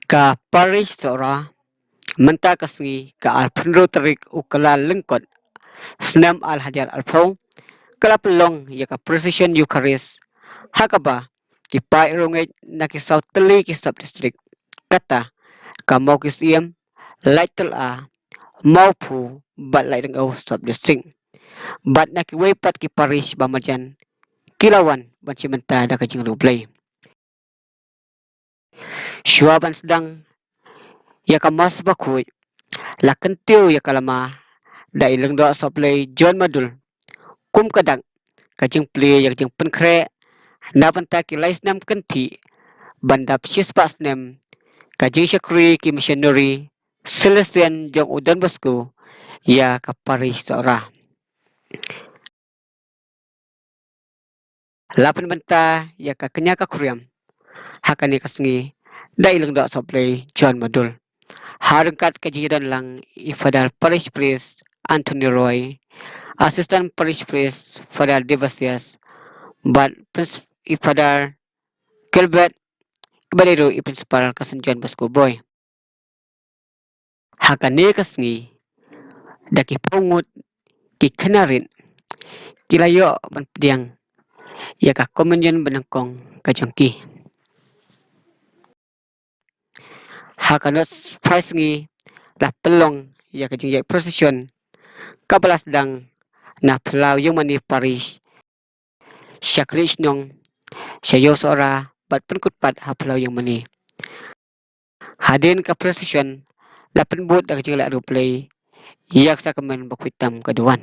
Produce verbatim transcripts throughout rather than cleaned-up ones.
Ka Parish Sohra mynta ka sngi ka arphew hynriew tarik u Kyllalyngkot snem ar hajar arphew ka la pynlong ïa ka Procession Eucharist ha kaba ki paid riewngeit na ki saw tylli ki sub district, kata ka Mawkisiem, Laitylla, Mawphu bad Laitdyngew sub district, bad na kiwei pat ki parish ba marjan ki la wan ban shim bynta da ka jingriewblei. Shuwa ban sdang ïa ka Mass bakhuid, la kyntiew ïa ka lama da i Lyngdoh Sohblei John Madur kum ka dak ka jingplie ïa ka jingpynkhreh na bynta ki lai snem kynthih ban dap shispah snem ka jingshakri ki missionary Salesian jong u Don Bosco ïa ka Parish Sohra. La pynbynta ïa ka kñia ka khuriam ha kane ka sngi da i Lyngdoh Sohblei John Madur, ha ryngkat ka jingdon lang i Father Parish Priest Anthony Roy, Assistant Parish Priest Father Devasius, bad Prince i Father Gilbert, bad i ruh i Principal ka Saint John Bosco Bhoi. Ha kane ka sngi da ki phew ngut ki khynnah rit ki la ïoh ban pdiang ïa ka communion banyngkong ka jong ki. Ha ka nod phai sngi la pynlong ïa ka jingïaid procession kaba la sdang na Phyllaw Ïingmane Parish, sha Khliehshnong, sha Ïew Sohra bad pynkut pat ha Phyllaw Ïingmane. Hadien ka procession la pynbud da ka jingleh riewblei ïa ka sakramen bakhuid tam ka duwan.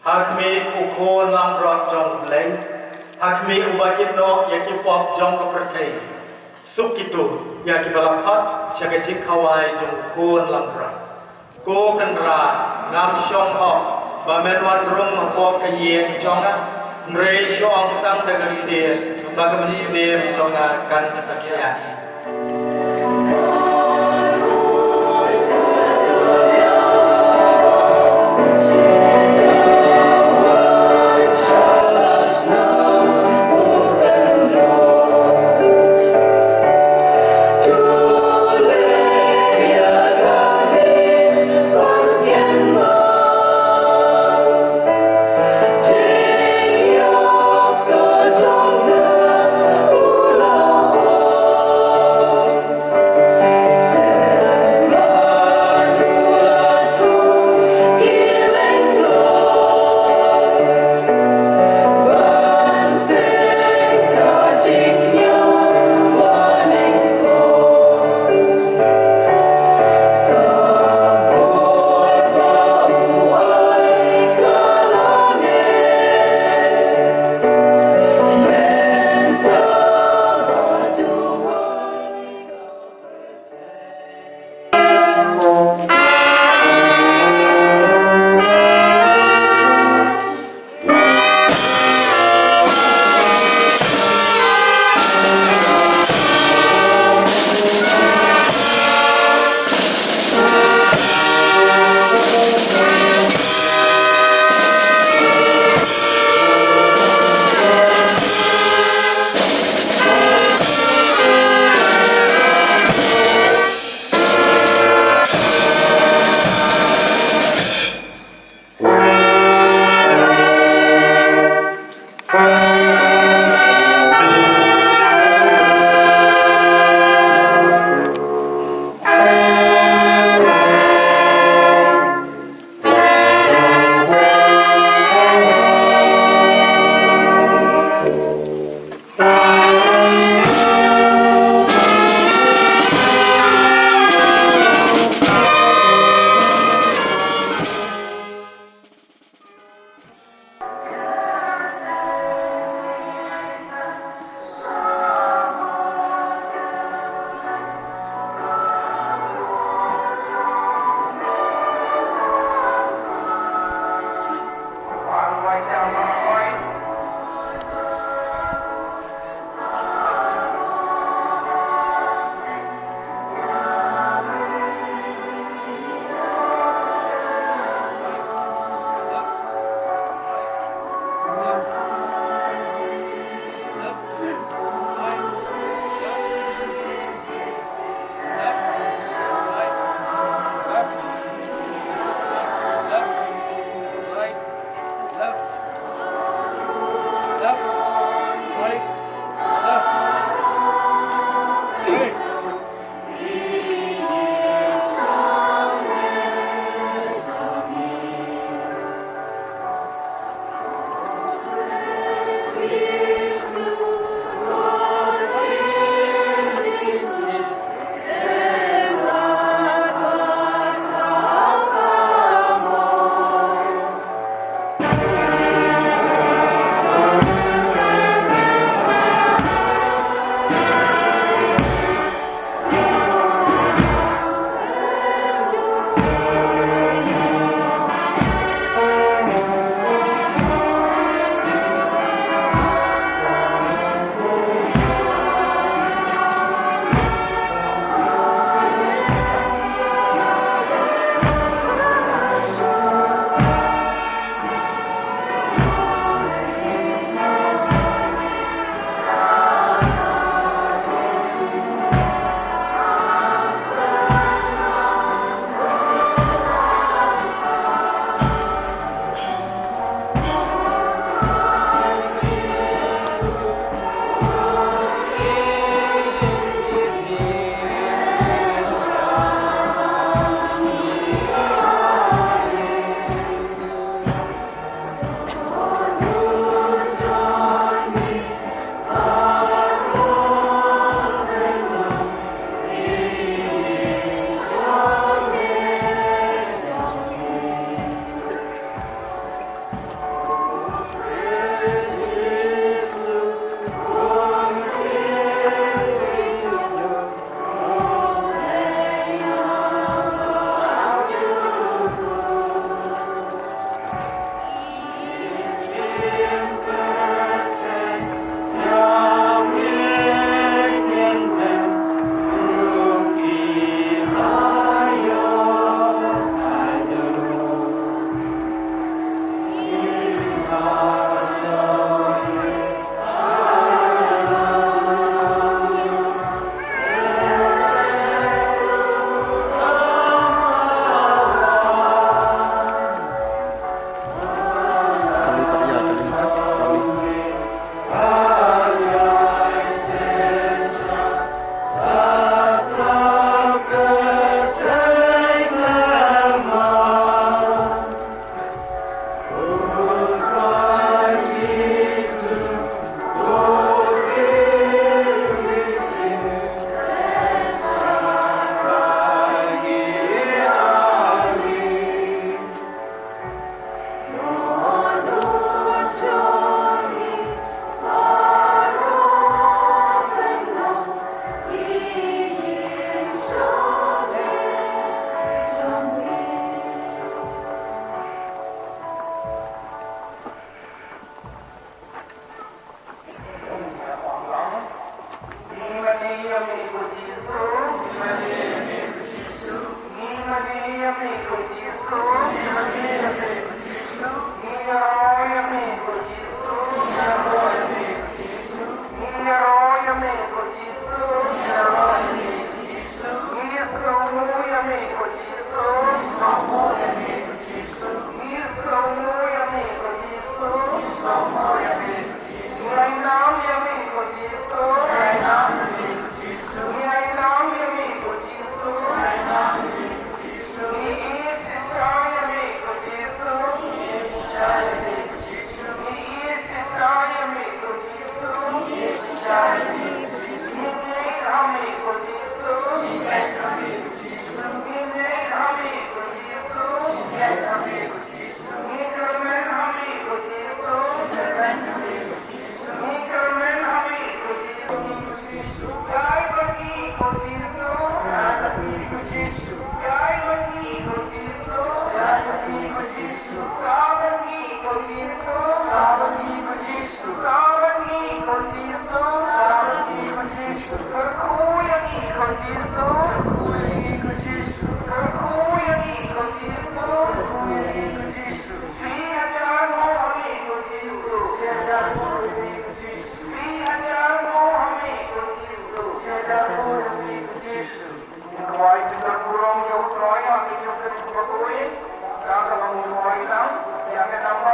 Ha khmih u Khun langbrot jong U Blei, ha khmih uba kit noh ïa ki pop jong ka pyrthei, suk kito ïa kiba la khot sha ka jingkhawai jong u Khun langbrot. Ko Kynrad, ngam shong hok ba men wan rung hapoh ka ïing jong nga, hynrei shu ong tang da ka lynti ba ka mynsiem jong nga kan sa khia.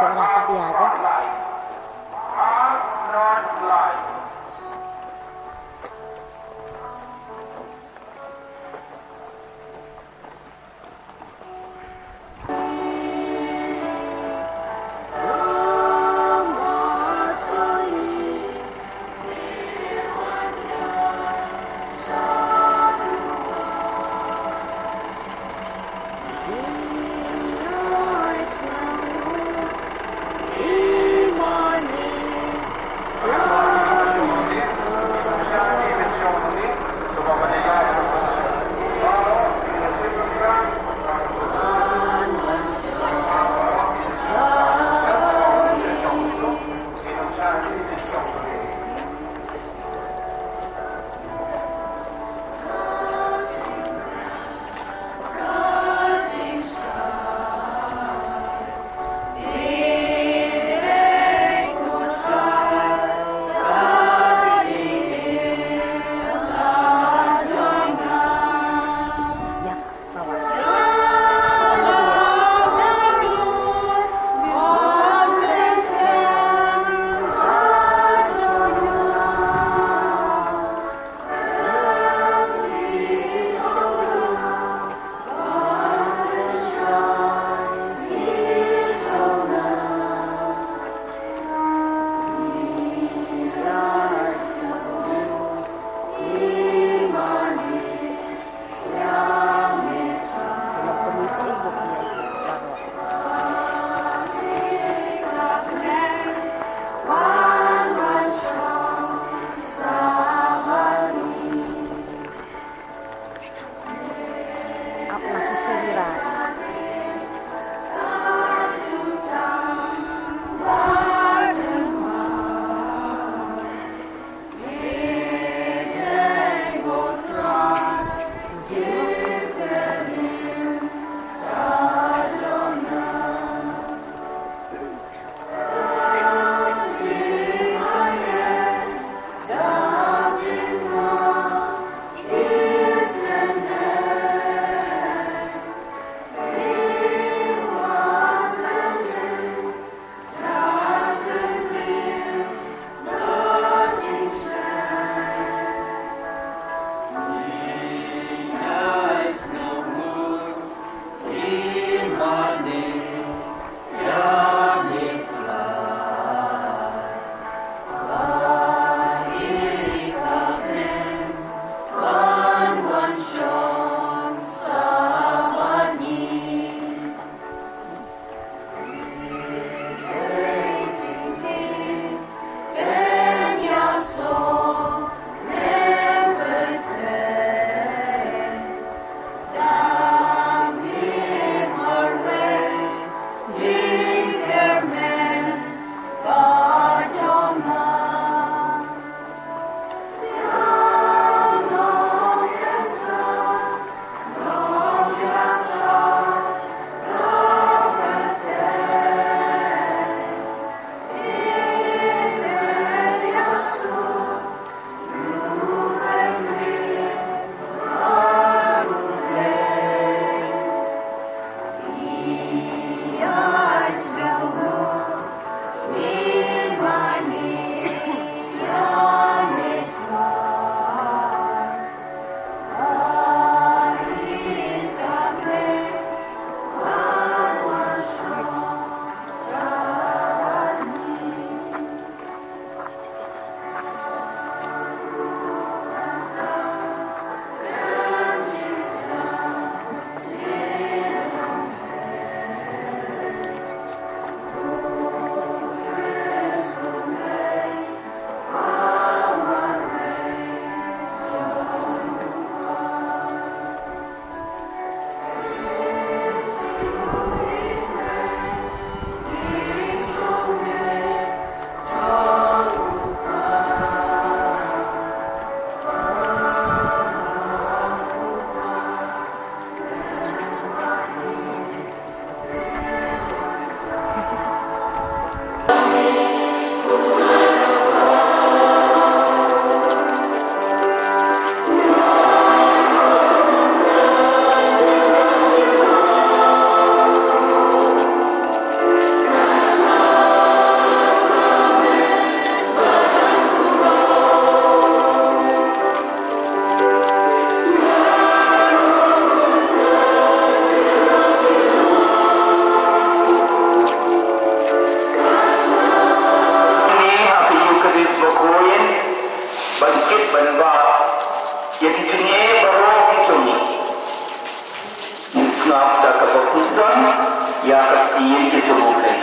Sa nga pat ïa ka. Ap da ka baptisma ïa ka ktien ki jong U Blei.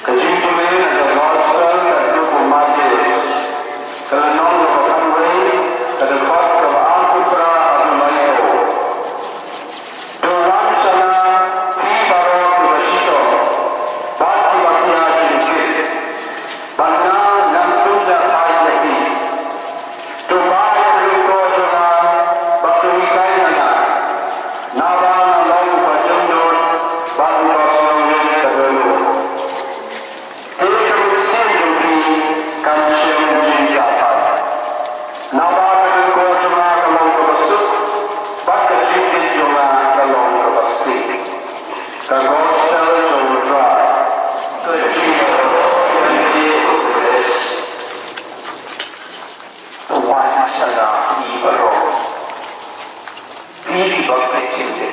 Ka jingpule na ka Gospel katkum u Mathaios. Ka lynnong kaba khatwei, ka dkhot kaba arphew phra haduh laiphew. To wan sha nga phi baroh kiba shitom bad kiba khia jingkit, bad nga ngan pynjah phai ïa phi. To ba ïa ka ryngkoh jong nga bad to hikai na nga, naba nga long uba jemnud bad uba sngewrit ka dohnud. Te ka mynsiem jong phi kan shem jingjahthait, naba ka ryngkoh jong nga ka long kaba suk bad ka jingkit jong nga ka long kaba stieh. Ka Gospel jong U Trai. Ka jingkyrkhu ïa U Khrist. To wan sha nga phi baroh, phi kiba pynjynjar.